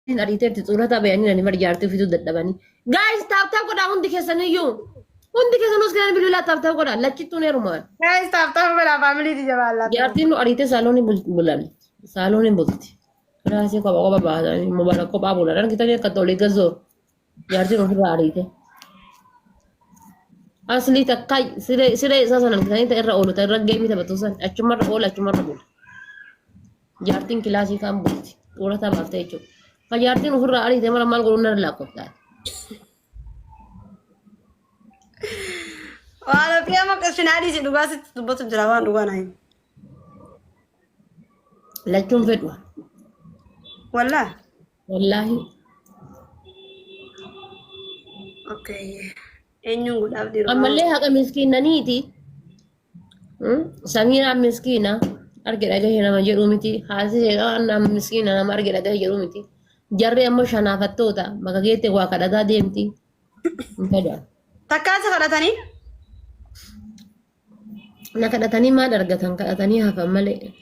Jaartiin ariiteetti xuurataa bayanii nani mar jaartii ofiitu dadhabanii. Gaayis taap taap godhaa hundi keessaniyyuu. Hundi keessanuu iskiriin bilbilaa taap taap godhaa lachittuun heerumaan. Guys, tap tap godhaa faamilii tiyya baallaa. Jaartiin nu ariitee saaloonii bulan. Saaloonii bulti. Kilaasii kopha kopha baasanii mobaala kophaa bulan. Argitanii akka tolii gazoo. Jaartiin ofirraa ariite. Aslii takka siree siree isaa sana argitanii ta'e irra oolu ta'e irra geemii taphatu san achumarra oola achumarra bula. Jaartiin kilaasii kaan bulti. Xurataa baaftee jechuudha. Ka jaartiin ofirraa ariite mara maal godhuun narra lakkooftaa. Waan ofii amma qishinaa dhiisi dhugaa sitti dubbatu jira waan dhugaa naa himi. Lachuun fedhu. Wallaa. Wallaahi. Okay. Eenyuun godhaaf dhiiroo? Ammallee haqa miskiinaniiti. Samiiraan miskiina arge dhagahe nama jedhu miti. Haati seeqaa nama miskiina nama arge dhagahe jedhu miti. Jarri ammoo shanaafattoota bakka geette waa kadhataa deemti. Hin fedhan. Takkaa si kadhatanii? Na kadhatanii maal argatan kadhatanii hafan malee.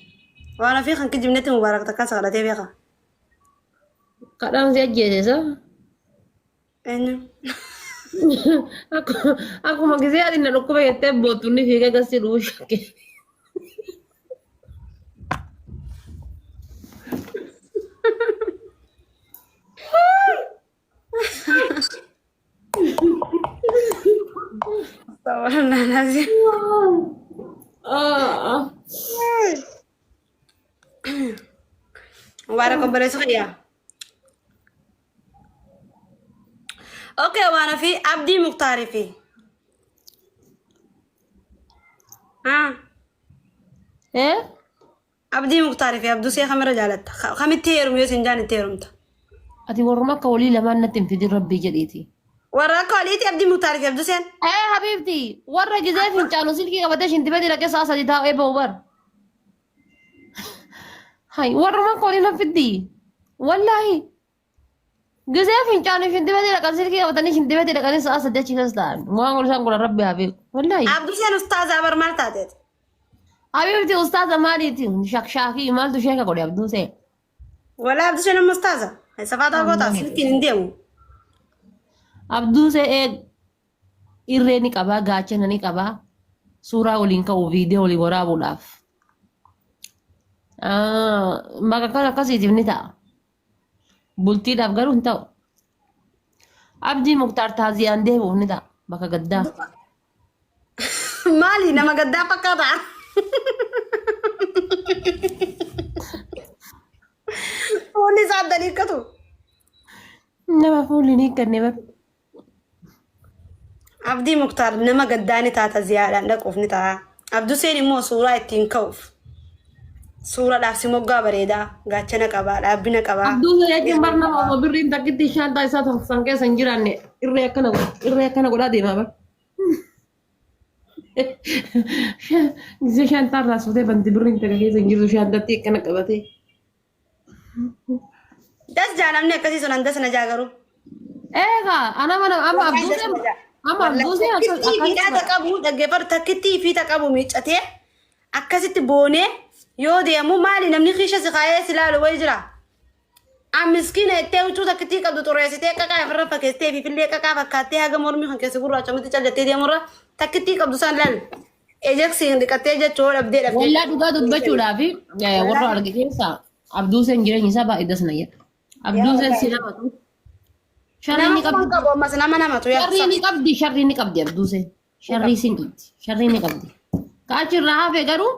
Waan ofii kan kijibnetti mubaarak takkaa si kadhatee beeka. Kadhaan si ajjeese isa. Eenyu? Akkuma gisee ati na dhukkuba jettee boottu inni fiigee gassi dhufu shakke. Astaghfirullahalazim. Mubaarak obboleessa kiyya. Okay, waan ofii Abdii Muktaarii fi. Ah, Eh? Abdii Muktaarii fi Abdusee kamirra jaalatta? Kamitti heerumu yoo isin jaan itti heerumta? Ati warruma akka walii lamaan natti hin fidin rabbii jedhiiti. Warra akka waliiti Abdii Muktaarii fi Abduseen? Eh habiibti warra gizee fincaanu silkii qabatee shintibeeti dhaqee sa'a sadii taa'ee ba'u bar. Hay warruma akka walii nan fiddi. Wallaahi gizee fincaanu shintibeeti dhaqan silkii qabatanii shintibeeti dhaqanii sa'a sadii achi keessa taa'an. Waan isaan godhan rabbi haa beeku. Wallaahi. Abduseen ustaazaa bar maal taateeti? Habiibti ustaaza maaliiti? Shakshaakii maaltu sheeka godhe Abduusee? Walaa Abduseen amma ustaaza. Safaataa gootaa silkiin hin deemu. Abduusee eeg irree ni qabaa gaachana ni qabaa suuraa waliin ka'uu viidiyoo waliin waraabuudhaaf. Bakka kan akkasiitiif ni ta'a. Bultiidhaaf garuu hin ta'u. Abdii Muktaar taaziyaan deebi'uuf ni ta'a bakka gaddaa. Maali nama gaddaa fakkaata? Fuulli isaa adda dhiikkatu. Nama fuulli ni hiikkanne bar. Abdii Muktaar nama gaddaa ni taata ziyaadhaan dhaquuf ni ta'a. Abduseen immoo suuraa ittiin ka'uuf. Suuraadhaaf si moggaa bareedaa, gaachana qabaa, dhaabbina qabaa. Abduu jechuun bar nama osoo birriin takkitti shaantaa isaa san keessa hin jiraanne irree akkana godha irree akkana godhaa deemaa bar. Gisee shaantaa irraa suutee banti birriin takka keessa hin jirtu shaantaatti akkana qabatee. Das jaa namni akkasii sun andas na jaa garuu. Eegaa ana mana amma abduusee amma abduusee Takkittii fiidhaa qabu dhaggeeffadhu takkittii fiita qabu miiccatee akkasitti boonee yoo deemu maali namni kiisha si kaayee si laalu wayi jira. An miskiina jettee huccuu takkittii qabdu xureessitee qaqaa ofirra fakkeessitee fi fillee qaqaa fakkaattee haga mormii kan keessa gurraachamutti caljattee deemurra takkittii qabdu san laal. Ejeksiin dhiqattee jechuu dhabdee dhabdee. Wallaa dhugaa dubbachuudhaaf warra arge keessaa Abduuseen jireenya isaa baay'ee das na jedha. Abduuseen si namatu. Sharrii Nama ni qabdi. kuma qabu ammas nama namatu yaa. Sharrii ni qabdi, sharrii ni qabdi Abduuseen. Sharrii sin qabdi, sharrii ni qabdi. Ka achirraa hafe garuu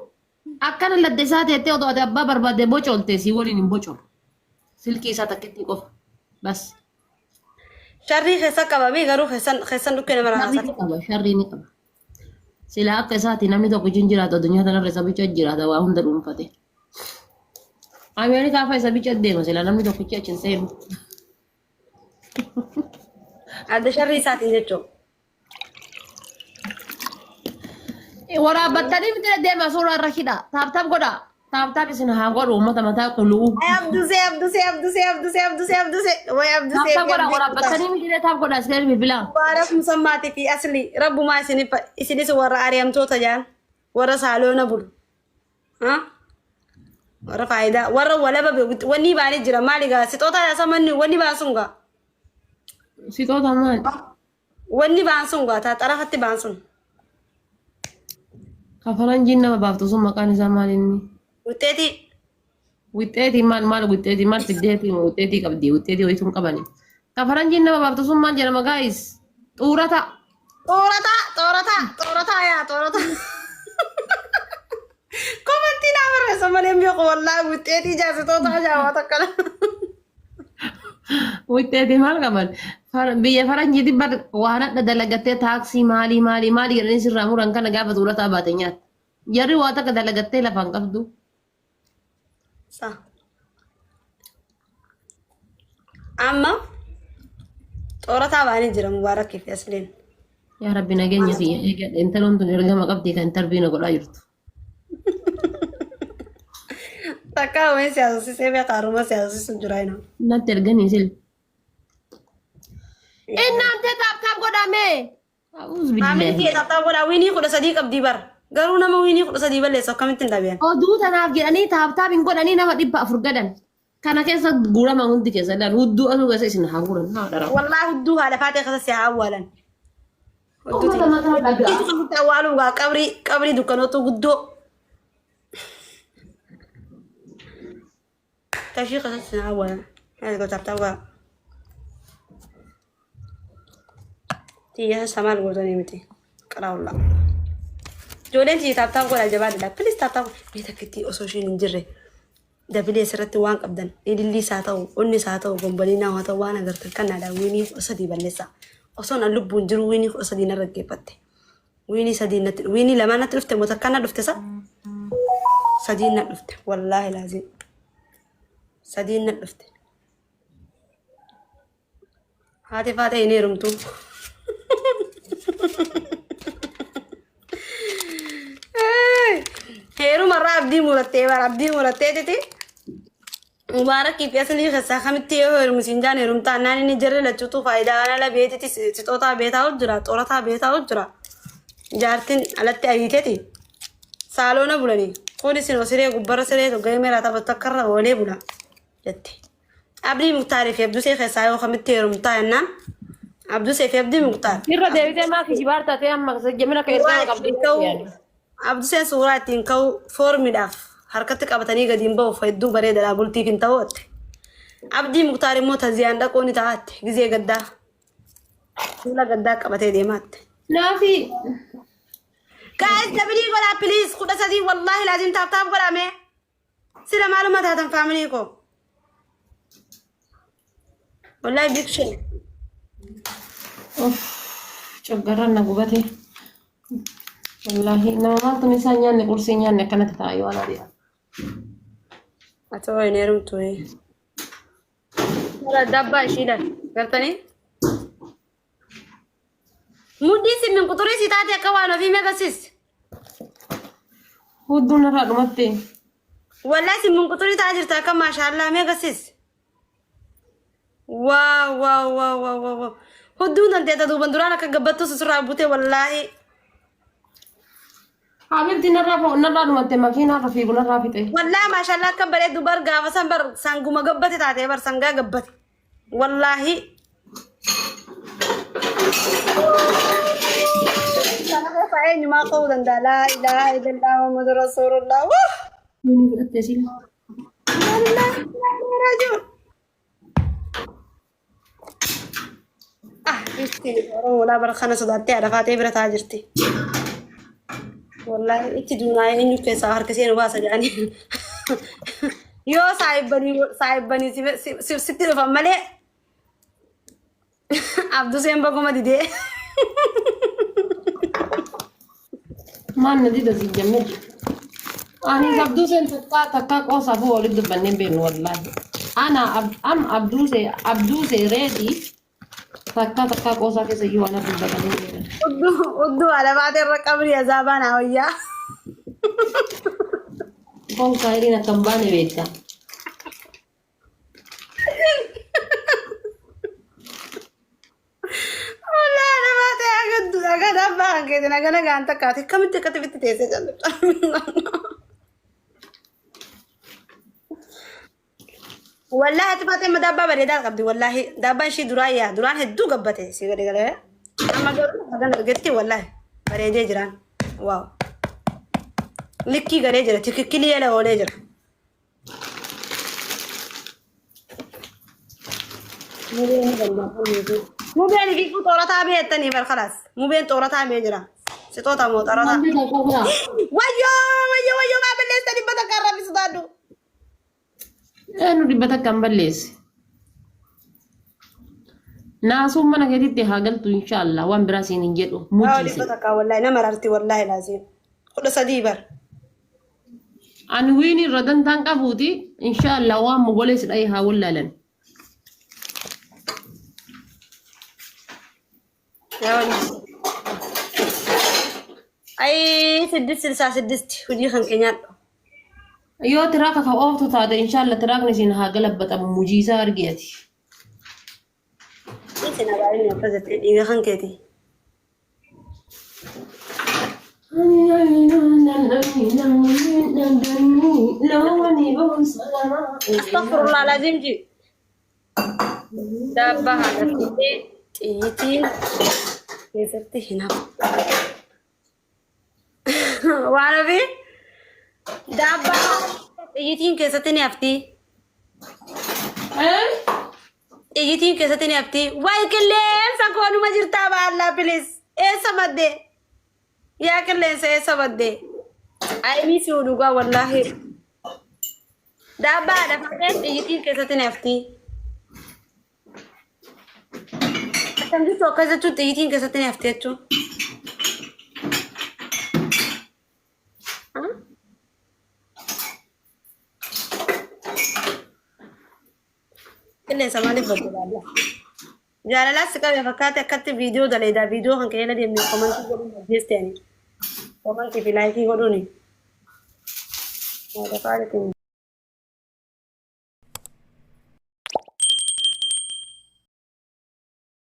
akkana ladda isaa teettee otoo ati abbaa barbaadde bocolte si waliin hin bocolu. Silkii isaa takkittii qofa. Bas. Sharrii keessa qabamee garuu keessan keessan dhukkee nama Sharrii raasa. ni qaba, sharrii ni qaba. Silaa akka isaati namni tokko hin jiraatu addunyaa tanarra isa bicha jiraata waa hunda dhuunfate. Ameerikaa fa isa bicha deema silaa namni tokkichi achi hin seenu. Adda sharrii isaatiin jechuudha. Waraabbattanii miti deema suuraa irra hidha. Taap taap godha. Taap taap isin haa godhu uummata mataa quluu. Ay Abdusee Abdusee Abdusee Abdusee Abdusee Abdusee way Taap Abdusee taap godha waraabbattanii miti taap godha isin bilbilaa. Mubaarak musammaatii fi asli rabbumaa isinif isinis warra ari'amtoota jaan warra saaloona bulu. Ha? Warra faayidaa warra walaba wanni baanii jira maali gaa sixoota yaasamanni wanni baan sun gaa. Sixoota maali? Wanni baan sun gaa taa xarafatti baan sun. Ka faranjiin nama baaftu sun maqaan isaa maal inni? Wixxeetii. Wixxeetii maal maal wixxeetii maal fiddeetii wixxeetii qabdi wixxeetii wayituun qabani. Ka faranjiin nama baaftu sun maal jedhama gaayis? Xuurata. Xoorataa xoorataa xoorataa yaa xoorataa. Komantii naa barreessa malee hin beeku wallaahi wixxeetii jaasitoota ajaa'ibaa takka. Wixxeetii maal qaban? Biyya faranjiitti bar waan hadha dalagattee taaksii maalii maalii maalii jedhanii sirraa muran kana gaafa xuurataa baate nyaatta. Jarri waa takka dalagattee lafaan qabdu. Sa. Amma xoorataa baanii jira Mubaarakii fi Asliin. Yaa Rabbi nageenya kiyya eegadhe intaloon tun ergama qabdi kan tarbiina godhaa jirtu. Takka wayin siyaasosisee beekaa haruma siyaasosisu jira ina. Natti erganii sil. Innaante tap tap godhame. A'uuz Maamilli billahi. kee tap tap godhaa wiinii 13 qabdii bara. Garuu nama wiinii 13 balleessu akkamitti hin dhabeen? Oduu tanaaf jedhanii tap tap hin godhanii nama 400 gadan. Kana keessa guurama hundi keessa ilaal hudduu asuu keessa isin haa guuran haa dharamu. Wallaahi hudduu haadha faatee keessa si haa awwaalan. Hudduu Uummata mataa dhagaa. Itti keessatti awwaaluu gaa qabrii qabrii dukkanootu guddoo. Tashii keessatti si haa awwaalan. Maal goota tap tap godhaa. Xiyya samaal gootanii miti. Qaraawullaa. Ijoolleen tiyya tap tap godhaa jabaadha. Please tap tap. Mee takkitti osoo isheen hin jirre dabilee asirratti waan qabdan ililliis haa ta'u onnis haa ta'u gomboliinaa haa ta'u waan agartan kan naadhaa wiinii 13 balleessaa. Osoon an lubbuun jiru wiinii 13 narra geeffatte. Wiinii sadii natti wiinii lamaan natti dhufte moo takka na dhufte sa? Sadii na dhufte wallaahi laazim. Sadii na dhufte. Haati faatee hin heerumtu. Heeruma irraa abdii murattee bara abdii murattee titi. Mubaarakii fi aslii keessaa kamitti yoo heerumu siin jaan heerumtaa naan inni jarri lachuutu faayidaa waan ala beetiti sixootaa beetaa jira xorataa beetaa jira. Jaartiin alatti ariiteti saaloona bulanii kun isin siree gubbarra siree tokko meeraa taphattu akkarra oolee bula jette. Abdii Muktaarii fi Abdusee keessaa yoo kamitti heerumtaa jennaan Abdusee fi Abdii Muktaar. Irra deebitee maa kijibaar taatee amma jamina akka Suuraa ergama qabdu ittiin ka'u Abduseen suuraa ittiin ka'u foormiidhaaf harkatti qabatanii gadi hin ba'uuf hedduu bareedaadha bultiif hin ta'u jette. Abdii Muktaar immoo taziyaan dhaquu ni ta'atte gizee gaddaa fuula gaddaa qabatee deemaatte. Naafi Guys, double godhaa please 13 wallaahi laazim tap tap godhame. Sila maaluma taatan faamilii koo. Wallaahi big shame. Uff, coggarraan na gubate. Wallaahi nama maaltu isaa nyaanne qursii nyaanne akkanatti ta'a yoo ana deema. Ati hoo hin heerumtu. Mala dabbaa ishiidhaan gartanii. Mudhii simmin quxurii si taate akka waan ofii meeqasiis. Hudduun irraa dhumatte. Wallaahi simmin quxurii ta'aa jirta akka maashaallaa meeqasiis. Waaw waaw waaw waaw waaw waaw. Hudduun dandeetta duuban duraan akka gabbattuu sussurraa bute wallaahi. Habibti narraa dhumatte makiinaa irra fiigu narraa fixe. Wallaahi maashaallaa akka bareeddu bar gaafa san bar sanguma gabbate taate bar sangaa gabbate. Wallaahi. Kana keessa eenyumaa ka'uu danda'a? Laa ilaaha illallah Muhammadu Rasuulullah. Wuh! Wini fudhatte sila. Wallaahi raaji'uun. Ah, jirti Oromoo walaa bara kana sodaattee haadha faatee bira taa'aa jirti. Wallaahi itti duunaa eenyu keessaa harkisee nu baasa jedhanii. Yoo saahibbanii saahibbanii sitti dhufan malee Abduseen baguma didee. Maan na dida si jemmee. Ani Abduuseen takkaa takkaa qoosaafuu walitti dubbannee hin beeknu wallaahi. Ana am Abduusee Abduusee reedii takkaa takkaa qoosaa keessa iyyuu waan dubbatanii hin beekan. Udduu udduu haadha faatee irra qabrii azaabaa naa wayyaa. Konkaa hiriin akka hin baane beekta. Wallaahi haadha faatee agaddu agana abbaa kan keetiin agana gaan takkaati akkamitti akkatti bitti teessee jallattu. Wallaahi ati faatee amma daabbaa bareedaa qabdi wallaahi daabbaan ishii duraan yaa duraan hedduu gabbate si gadi galee amma garuu hagan argetti wallaahi bareedee jiraan waaw likkii galee jira tikikkilii jala oolee jira. Mubeen fi xoorataa beektanii bar kalaas mubeen xoorataa bee jira sixoota moo xoorataa. Wayyoo wayyoo wayyoo maa balleessa 100 irraa fi sodaadhu. Eenyu 100 hin balleesse. Naasuun mana keetitti haa galtu inshaallah waan biraa siin hin jedhu Waa mujiise. 100 wallaahi nama rarti wallaahi laazim. 13 bar. Ani wiin irra dantaan qabuuti inshaallah waan mogolees dha'ee haa wallaalan. Ayii siddist silsaa siddisti hojii kan keenyaadha. Yoo tiraaka ka ooftu taate inshaallah tiraakni siin haa galabbatamu mujiisaa argi ati. Isin abaarin akkas jettee dhiiga kan keeti. Astaghfirullah lazim ji. Daabbaa haadha fiixee xiyyitiin keessatti hin hafu. Waan ofii daabbaa xiyyitiin keessatti ni hafti. Xiyyitiin keessatti ni hafti. Wayi qilleensa koonuma jirtaa baallaa pilis. Eessa maddee? Yaa qilleensa eessa baddee? I miss you dhugaa wallaahi. Daabbaa haadha faxee xiyyitiin keessatti ni hafti. Akkam jirtu akkas jechuun xiyyitiin keessatti ni hafti jechuun. Qilleensa maaliif badde laalla? Jaalalaas si qabe fakkaate akkatti viidiyoo daleedaa viidiyoo kan keessa deemne komantii godhuun ajjeeste ani. Komantii fi laayikii godhuuni. Haadha faadha.